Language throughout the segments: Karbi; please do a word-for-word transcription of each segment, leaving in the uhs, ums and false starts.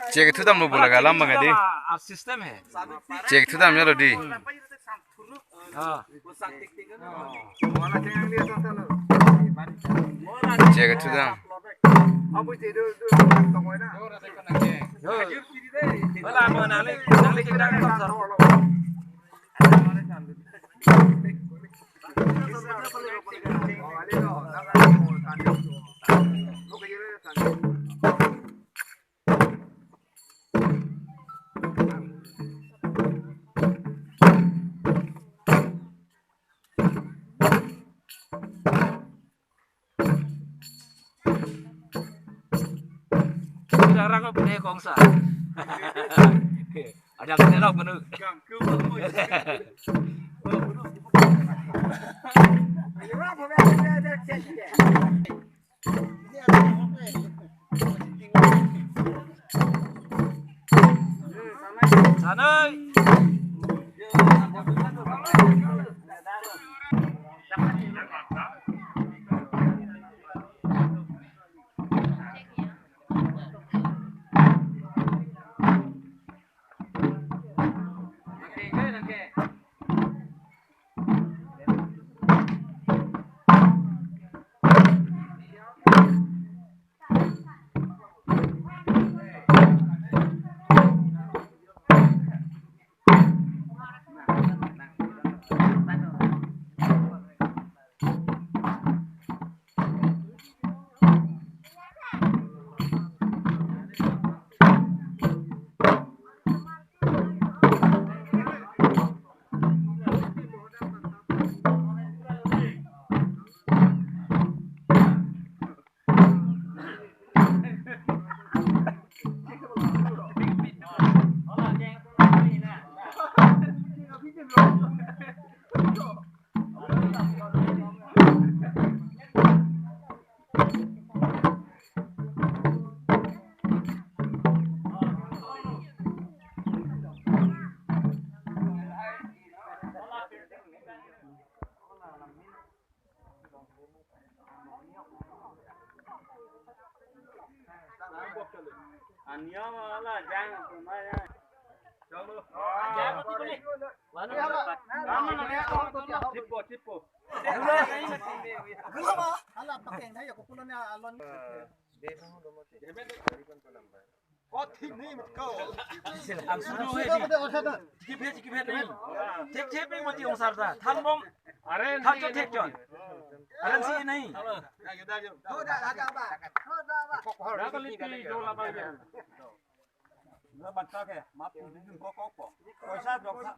Chek thu damlo bola galam bang di. System hai. Chek thu damlo di. Chek thu dam. Arang ko pine kongsa. Ada kena dong menu. Sanoi. Aniya wala jang kumaya. Chalo. Jang mati kuli. Wala. Lama na ya. Tipo, tipo. Hala pakeng na ya ko pulo na alon. Oh, thik nahi mat ko. Ang sudu hai di. Chikip hai, chikip hai nahi. Thik thik nahi mati ong sarda. Thanbom. Are than cho thik cho. Are si nahi. Ho da, da, da, ba. Ho da, ba. Ra kali pi jo la ba. Na banta ke, map ko ko ko. Paisa jok sa.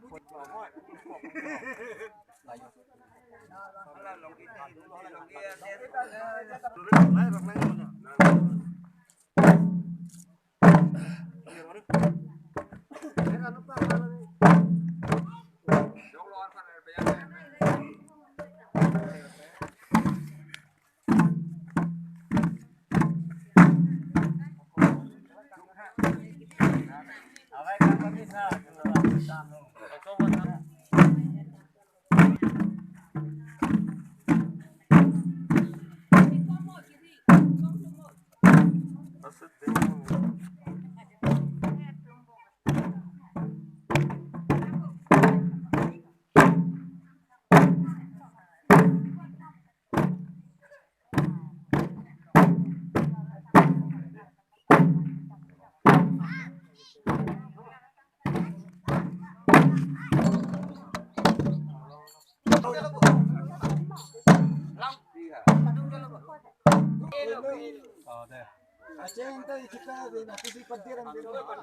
Aceng ta kita di nanti si petir yang di rumah.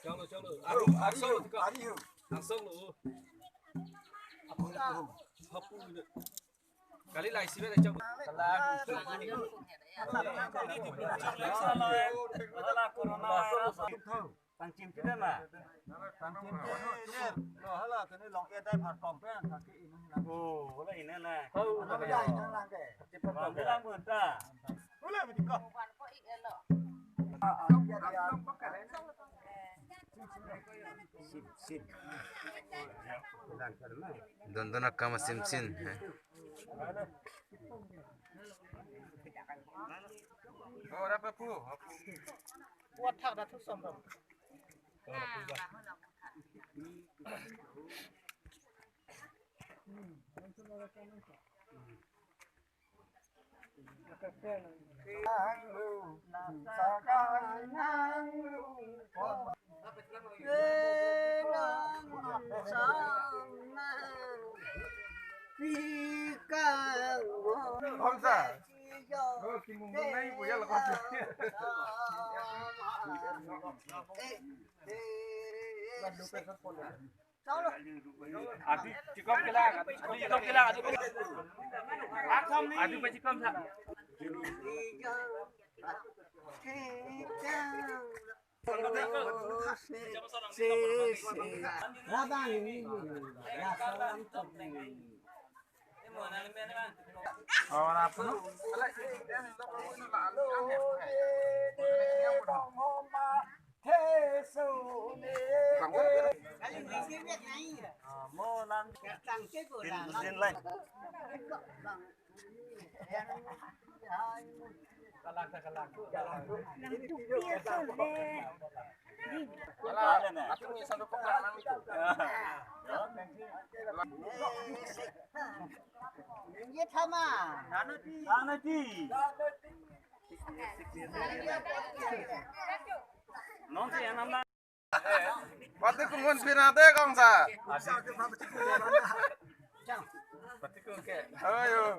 Chalo, chalo. Aru, aru, aru. Langsung lo. Kali lai sih ada chalo. Pangchim tidak mah? Pangchim tidak, lo hala kene long edai phartong pen kaki ini lang. Oh, wala ini na. Oh, wala ini lang ke. Cepat bilang buta. Wala betul kok. Sip, sip. Don don akam simsin. Buat hak dah tu sombong. Kong sa. Oh, kimung nai punya lepas. Adi chikom kelang, adi chikom kelang, adi. Akham ni. Adi pa chikom sa. Rabang ini. Ya, salam. Orang apa no? Ye thama. Nana di. Non si anam na. Pati kumun pinate kong sa. Pati kong ke. Ayo.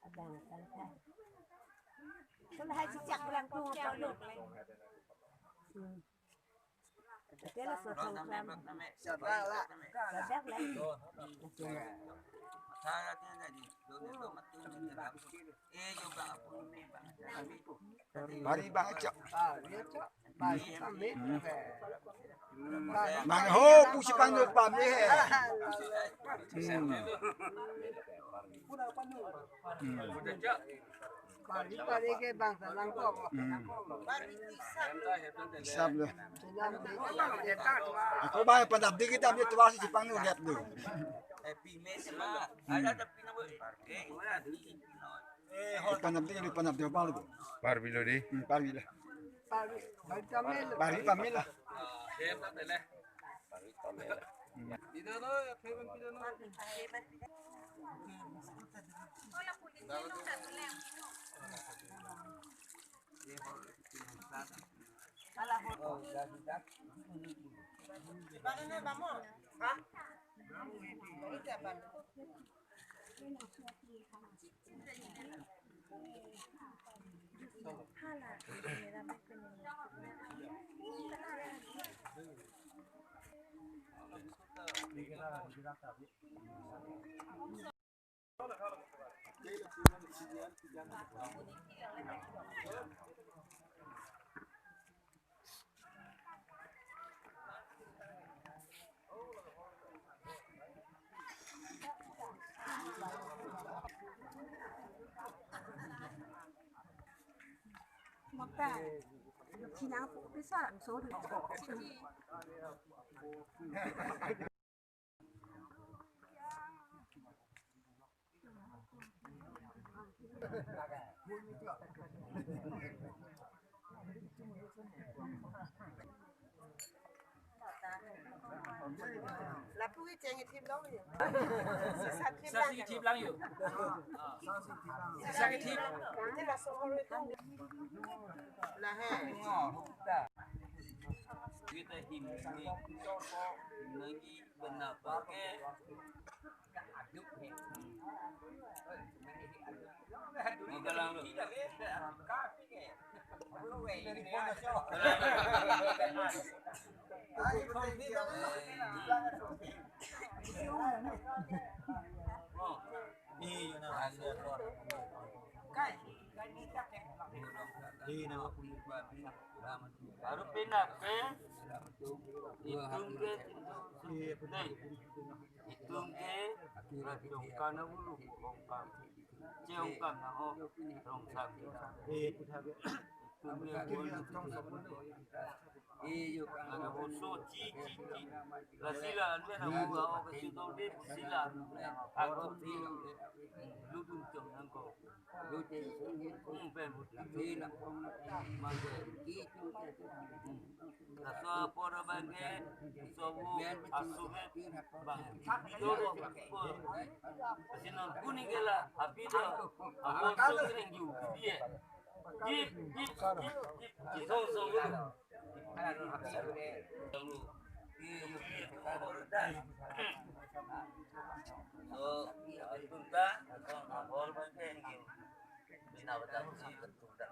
Abang tangka. Kalau hai cicak berang tu apa lu? Hmm. Dia lah sotong kram. Sadak lah. Mari baca. Mari kami. Mang ho pusi panggil kami he. Hmm. Hmm. Bari, bari ke bangsa langkong. Hmm. Isap deh. Ako ba pada dikit tapi tuwa si Jepang nu lihat dulu. Panap dei, panap dei, balu. Parbi lo dei. Hmm, parbi lo. Parbi, parbi pamela. Parbi pamela. Mata, cina aku besar, sorry. Lapu ke cheng ithip long yo. Sisa thip lang yo. Sisa ke thip. Ite laso hor itu. Lahe. Kita him ni. Nagi benar pakai. Magalang lo. Baru pindah ke itum ke, itum ke rajongkan na bulu, ongkang. Cengkang na ho, rongsam. Itum ke bulu. Ada boso, ci, ci, ci. La sila, anu na bulu, ho, ke situ di sila. Aku di ludun cong nangko. Laso apor abang ke, sobu asume bang. Sinon kuning ke la, api do, apor so kuning ju, dia. Jip, jip, jip, jip, jip, so, so, so. So, atunta, so, apor abang ke, bina batang si, atunta.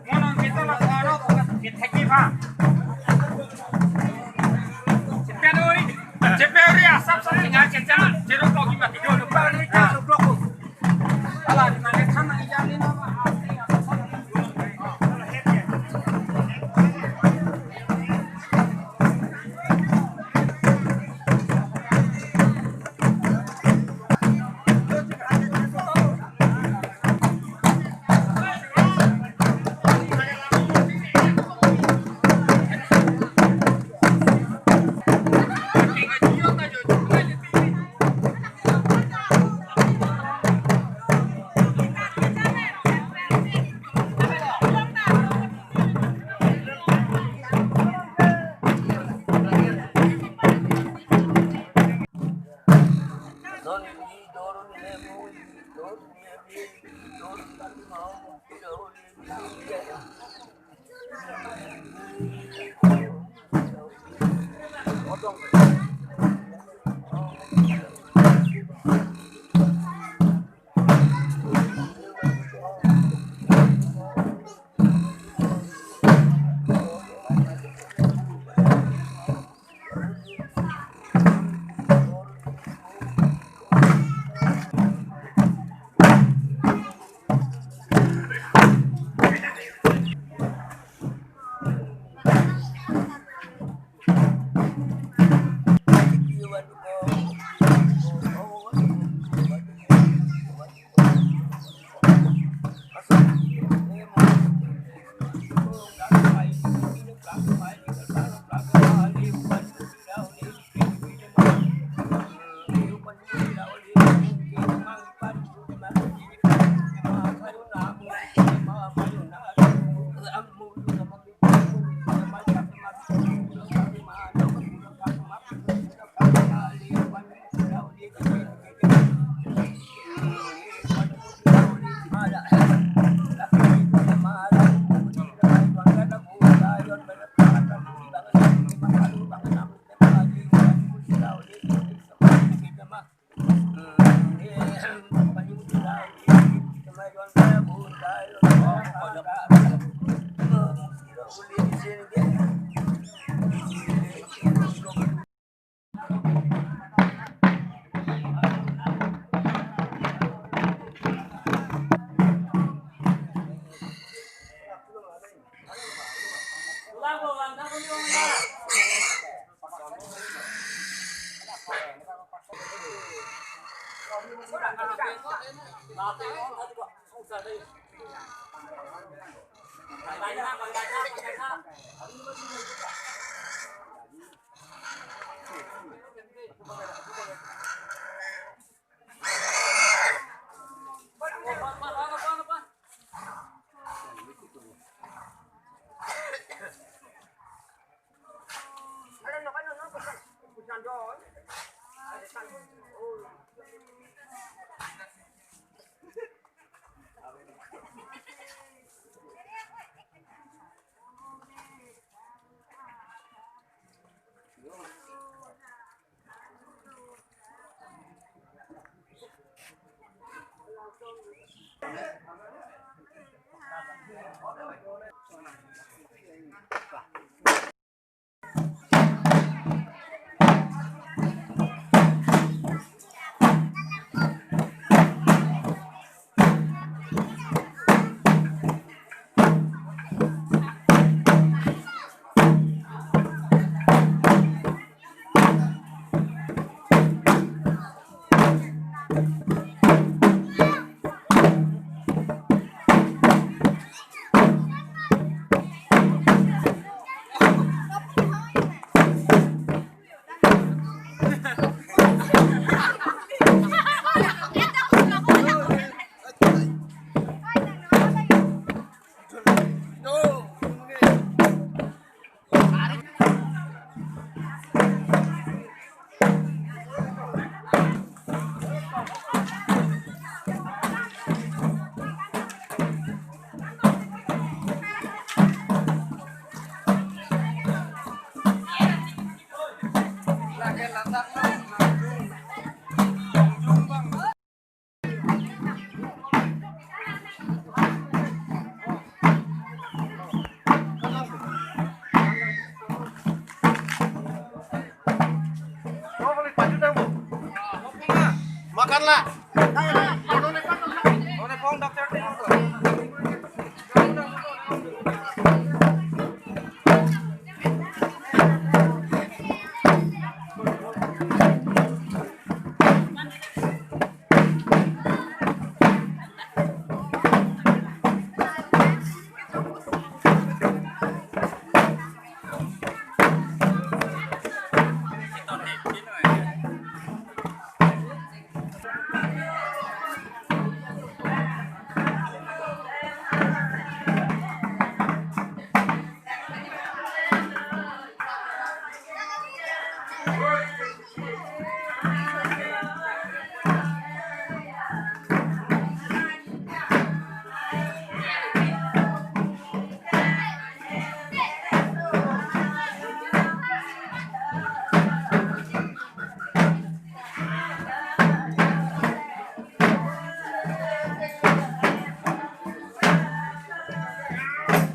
Monon kita la aro kita theki ba. Chepedori, chepedori asap sa singa chechana, jeruk logi mati dulu. Ala di mana kan ijali nama asli asap.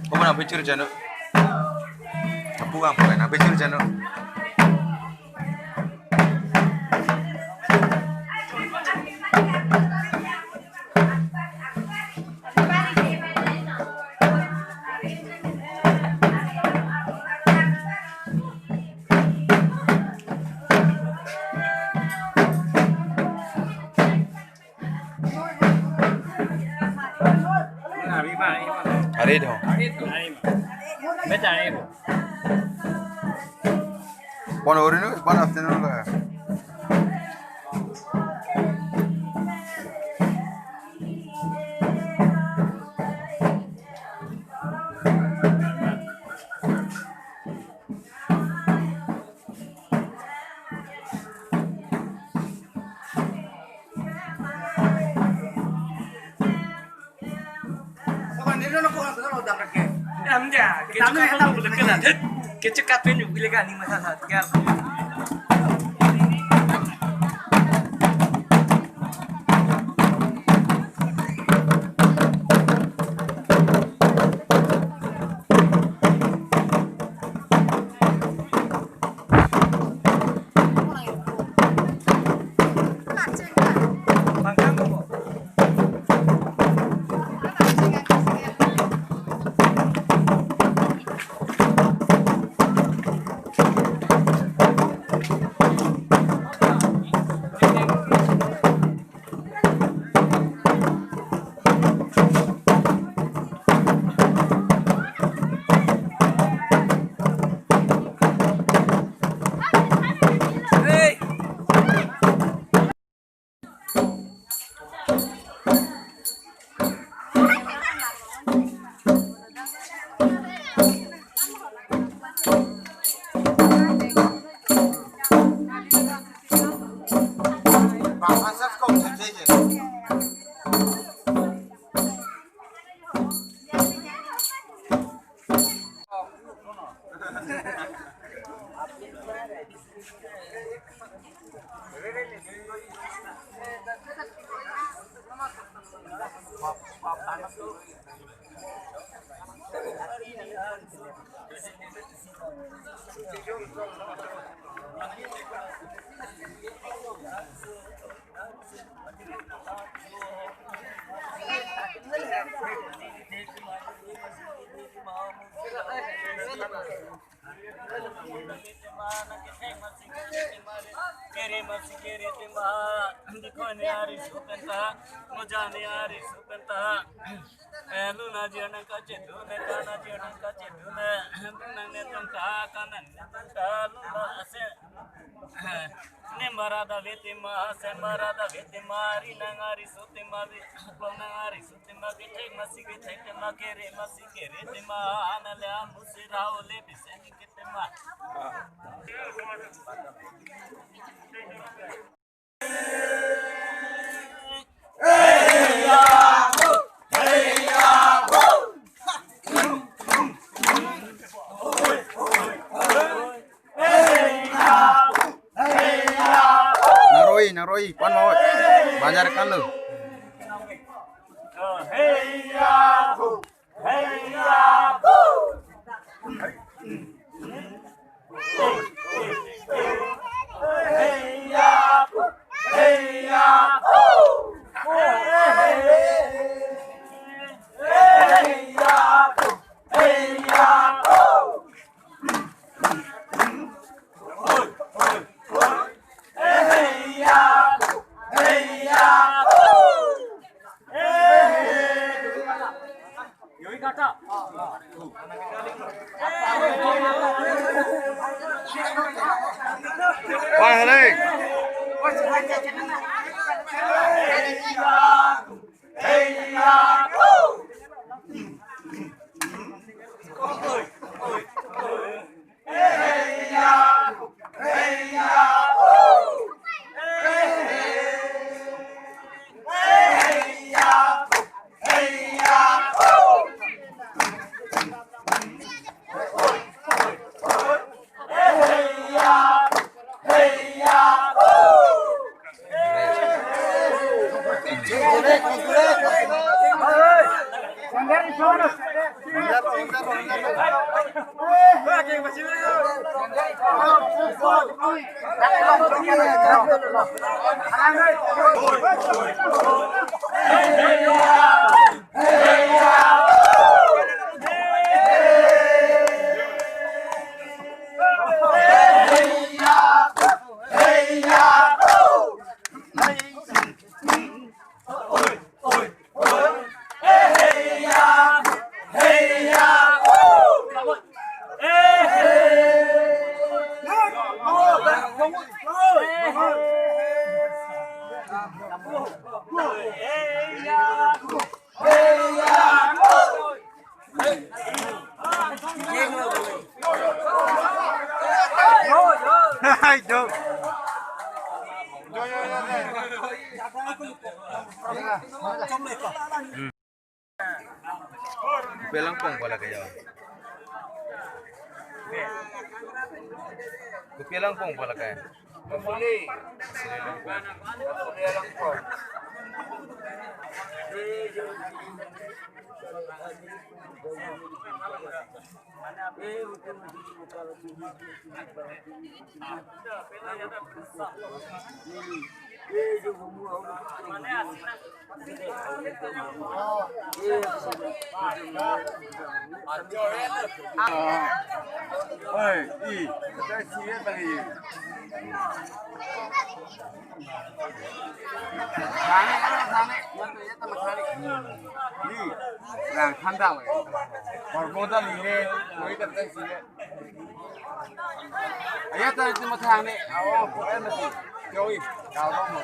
Komo na bichur jano. Apu ang pula na bichur jano. Ari dong. Pon ori no, pon afternoon la. Em dia, kecekap pun juga kan, kecekap pun juga kan, ini masalah tiga. Kere masi kere tema, dikoni ari supenta, mojani ari supenta. Eh, luna jianang kachedun, eh, kana jianang kachedun, eh, nang ne tongka, kanang ne tongka, luna ase. Ne marada vetima, se marada vetima, ri nang ari sutema, vi, long nang ari sutema, kethek masi kethek tema, kere masi kere tema, anale amusi raule biseni ketema. Naroi, naroi, pan mau. Banjar kan lo. Hai, jo. Kopi alangpong pala kaya. Kopi alangpong pala kaya. Oi, i, kita sih ya tadi. Thane, thane, yang tu ya teman thane. Ni, yang thanda we. Korbo ta ni le, koi ta ta si le. Aya ta teman thane. Awo, koi na si. Koi, kau mau.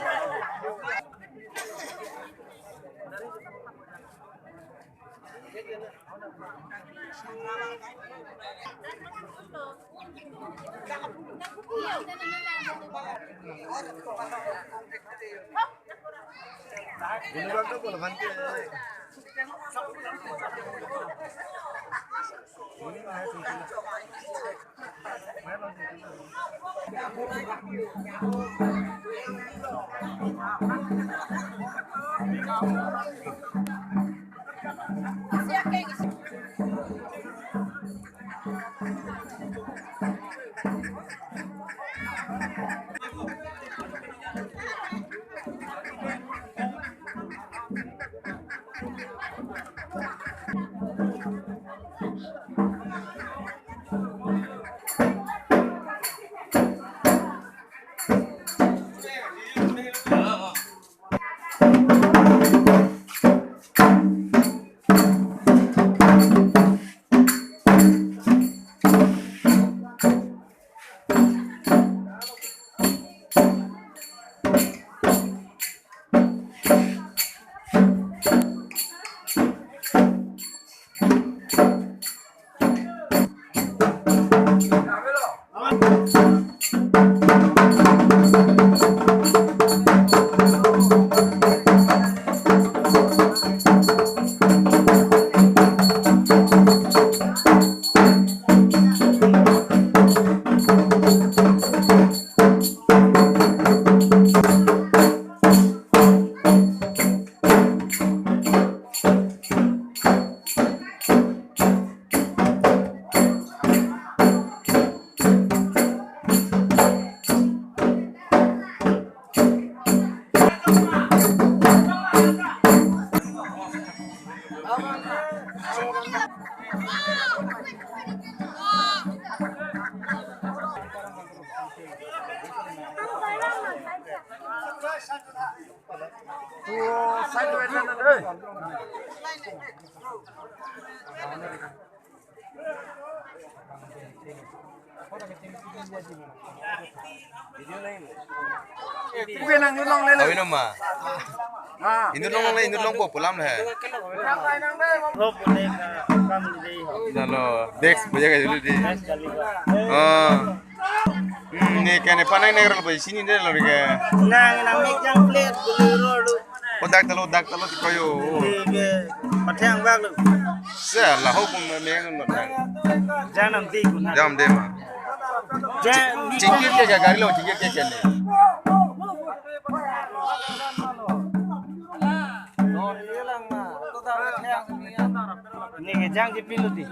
Kave nang inut longle le. Kave no ma? Ah. Inut longle, inut longpo pu alam le. Lalo, desk puja ka dulu di. Ah. Hmm, ne kene panai ne rol bai sini de lo ke. Nang, nang mek jang plate dulu rol. O dak talo, dak talo ti koyo. Ke, ke, pathang bak lo. Se la ho pun me nang lo. Janam di guna. Jam de ma. Ja, mi Chingkir ke gari lo, chingkir ke ke ne. Ni kejang ji pilu di.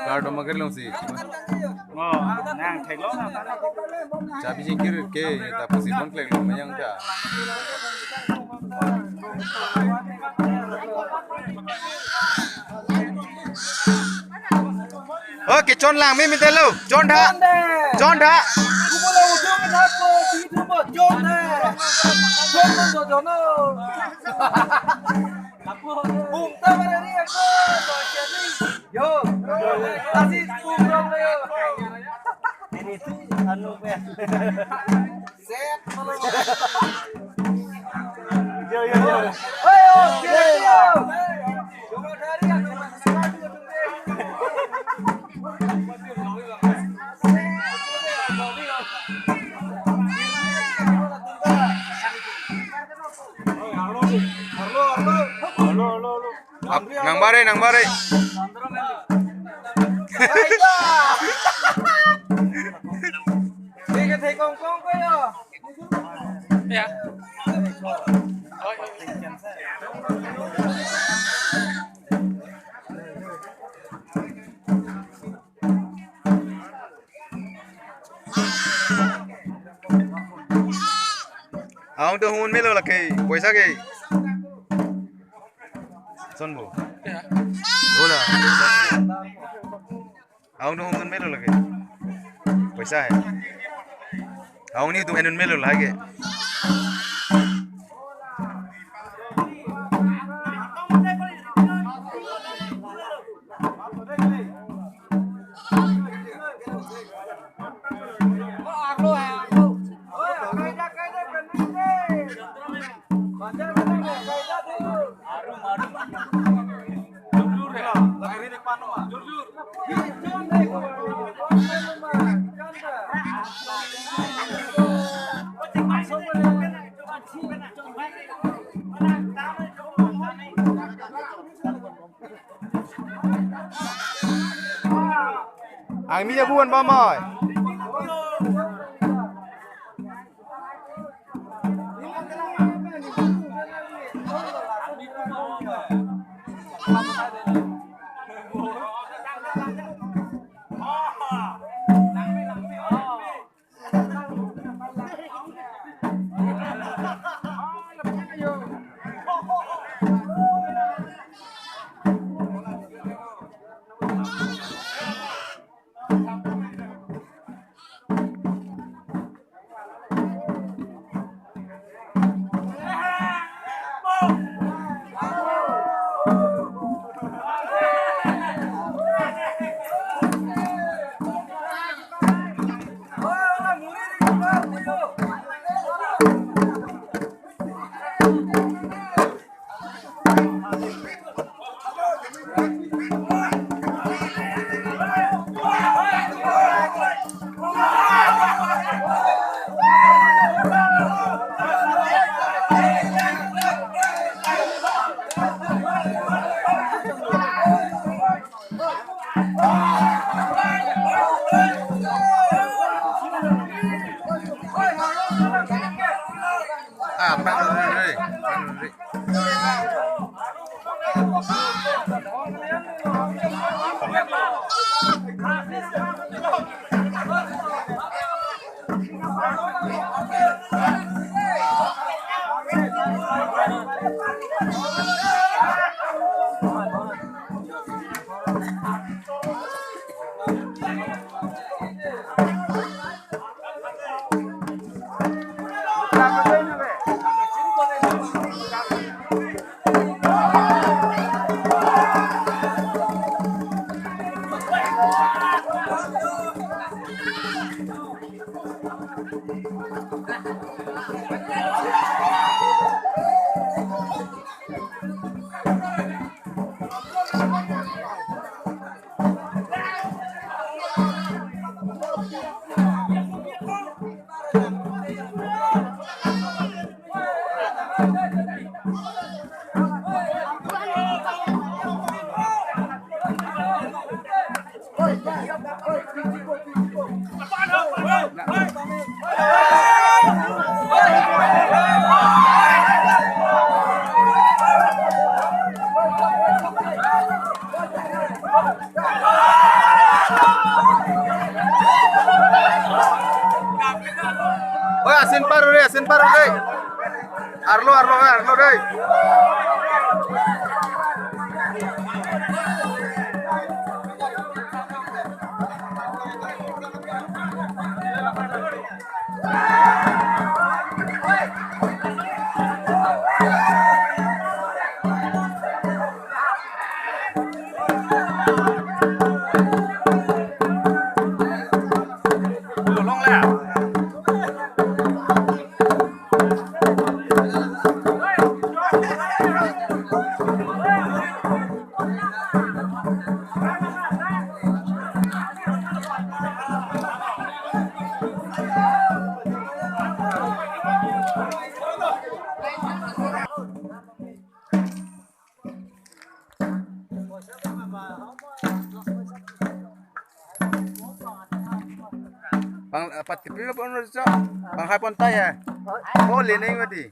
Kardom agar long si. Oh, nang thek lo na. Chabi jingkir ke ta pusi bon klek lo mayang ta. Okay, chon lang mi mi telo. Chon tha. Chon tha. Yo. Así, pum, pum, yo. Ini tuh anu, ya. Set, malu. Yo, yo, yo. Ayo, yo, yo. Ap, nang bare, nang bare. Ya. Aung to hun melo lake, poisa ke. Son bo. Ya. Bola. Aung to hun melo lake. Poisa hai. Aung ni tu henun melo lake. Ang mi jabuan ba mai. Ah, Pak Nuri, Pak Nuri. Paru re, asin paru re. Arlo, arlo, arlo re. Bang, eh, patipi lo pon ro, banghai pon ta ya. Oh, lining mati.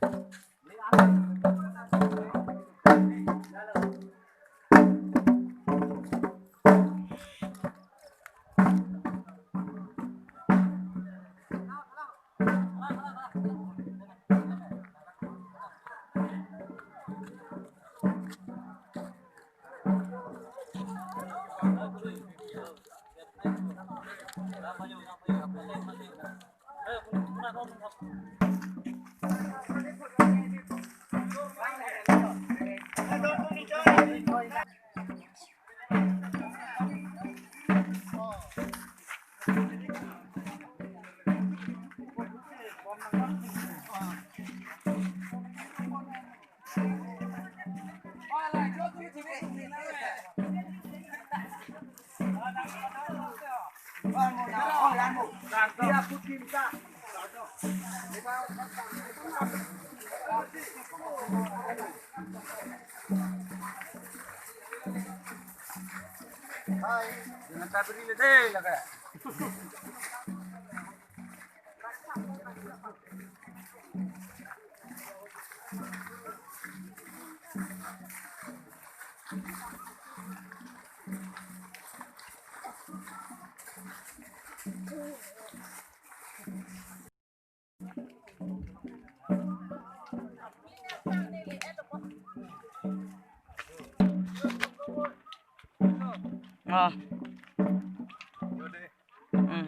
Hai, jangan tak beri le deh, lah, kayak. Ah. Hmm.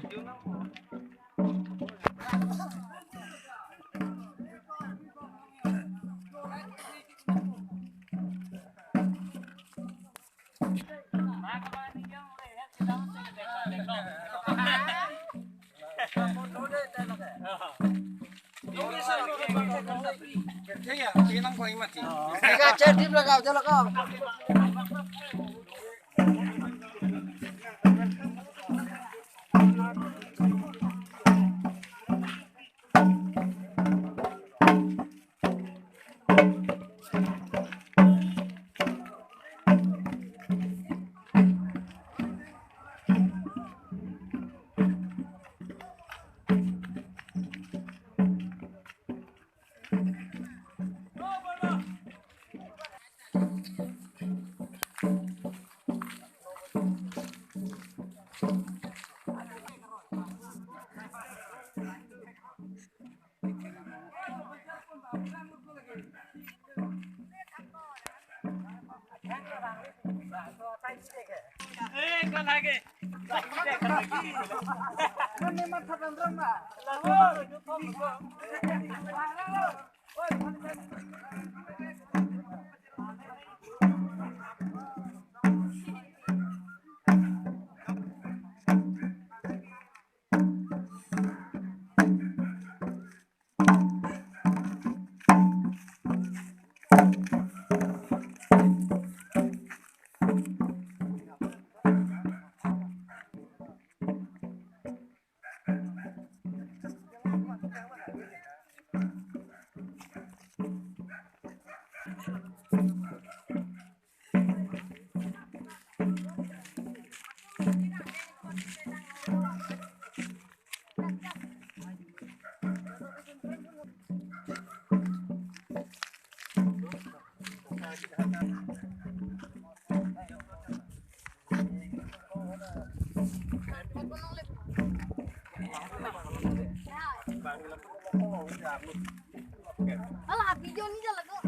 Eka, chair tip lagao, jalo lagao. Alah, video ni je lagu.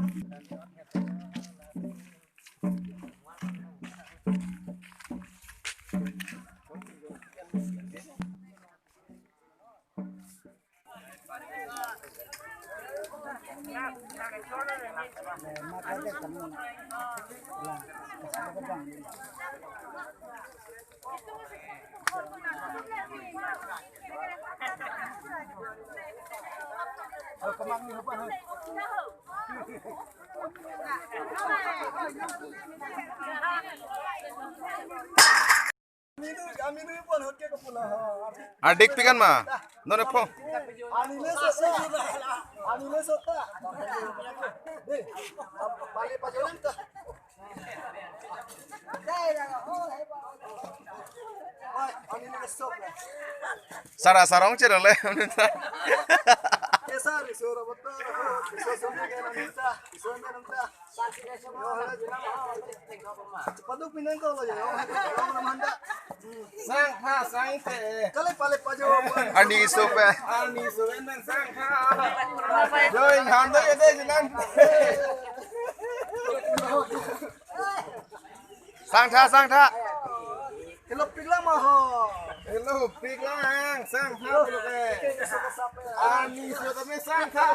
Adik tikan ma. None pho. Sara sarong chero le. Paduk pinang ko lo ya. Sangtha, sangthe. Kali pale pajo. Ani sope. Ani sope nang sangtha. Join handa ya deh jenang. Sangtha, sangtha. Hello, pigla ma ho. Hello, pigla ang, sangtha lo ke. Ani sope sangtha.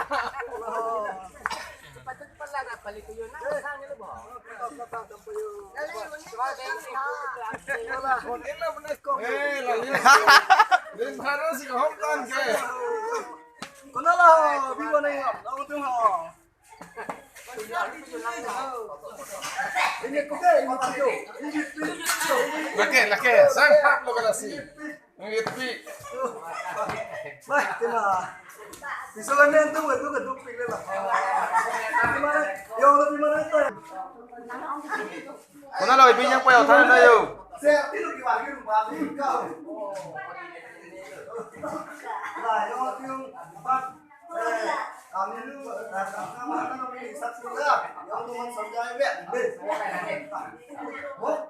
Lake, lake, sangtha lo ke lasi. Ngipi. Wah, tema. Piso kan dia tu, tu keduk pikir lah. Di mana? Yo, di mana tu? Kona lo, ipi yang payah than na yo. Saya tidur di wali rumah kau. Lah, yo, tu empat. Eh, kami lu, eh, sama, sama, kami satu lah. Yang teman Sanjay, be. Oh.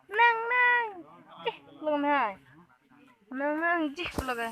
Nang nang. Eh, lum hai. Nang nang jih pulo ke.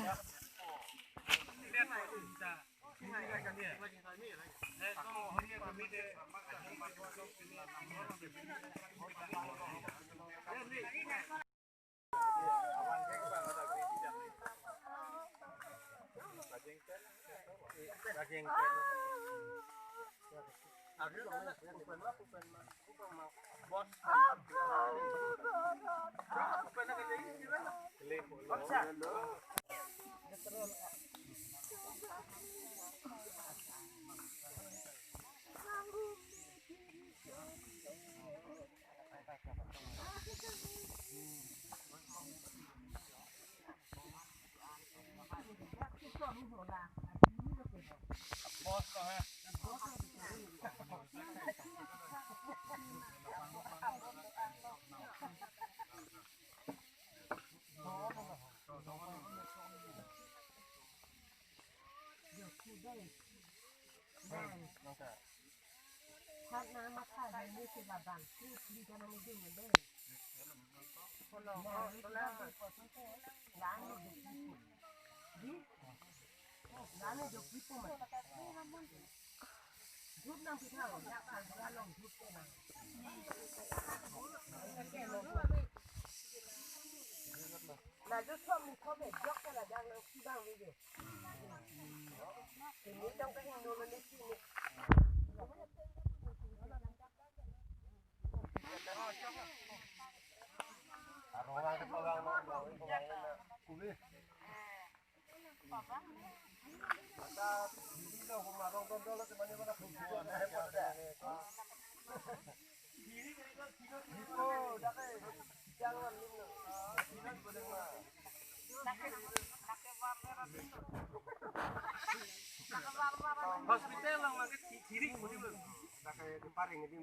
Hospital lang lagi kiri. Pareng ini.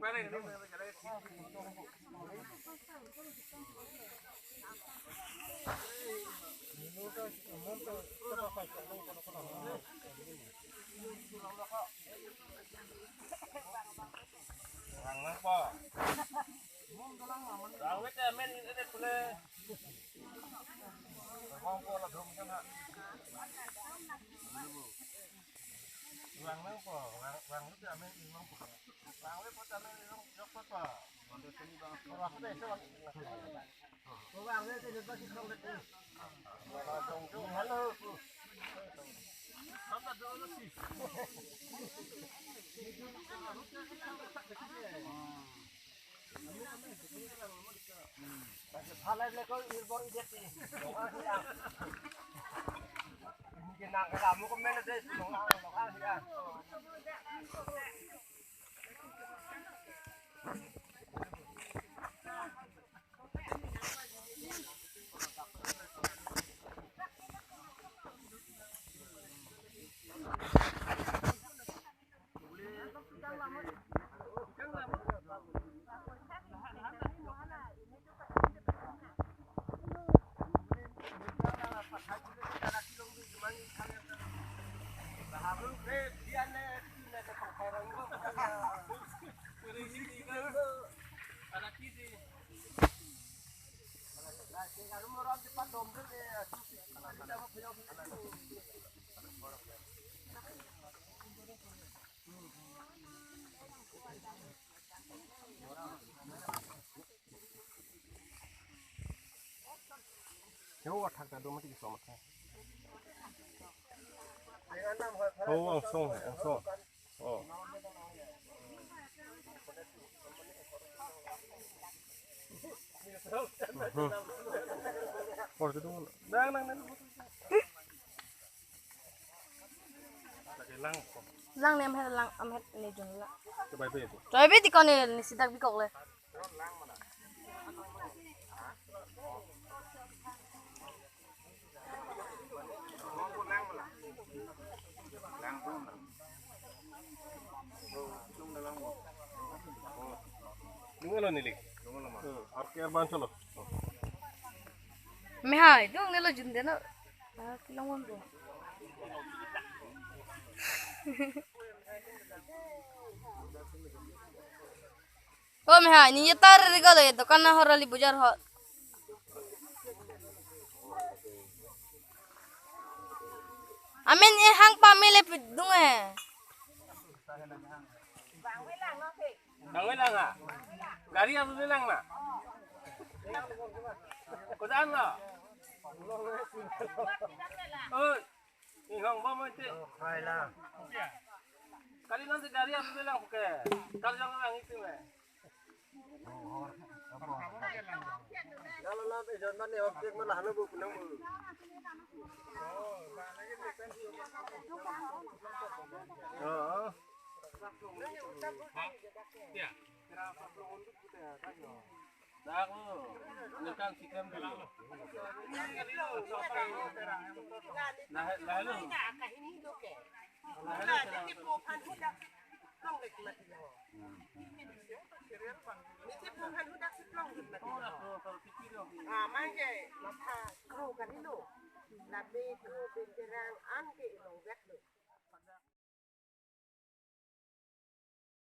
Rang nangpo. Rang wit amen ini pule. Rang po la dum kan ha. Rang nangpo, rang, rang wit amen ini nangpo. Rang wit po amen ini nang jok po. Rang wit po. Yo, athak ta do mati kiso amat. Oh, angsong, angsong. Oh. Hmm. Por kedung. Nang, nang, nang. Lake lang ko. Lang ne amhet lang amhet ne jun la. Kebai pe itu. Kebai pe ti ko ne ne sidak bikok le. Dungo lo neli. Hmm, arke arban chalo. Mehai, dungo nelo jun deno. Ah, kelong won bo. O mehai, ne yetar ri ko le, dokan ahor ali bujar ho. Amen e hang pame le pidung e. Bang we lang ha. Gari alu le lang na. Kodan lo. Oi. Inghong bom oi te. Khai lang. Kali nang si gari alu le lang ke. Kali lang lang itu me. Kalau na pe jon man ne hok cek man hanu bu punang bu. Oh. Dak lo, ini kan si kan dulu. Lah, lah lo. Lah lo. Niti punghan hudak si plong hit mati. Ah, mangke, mapha kro kan hilo. Labe kro benderang an ke ilong vet lo.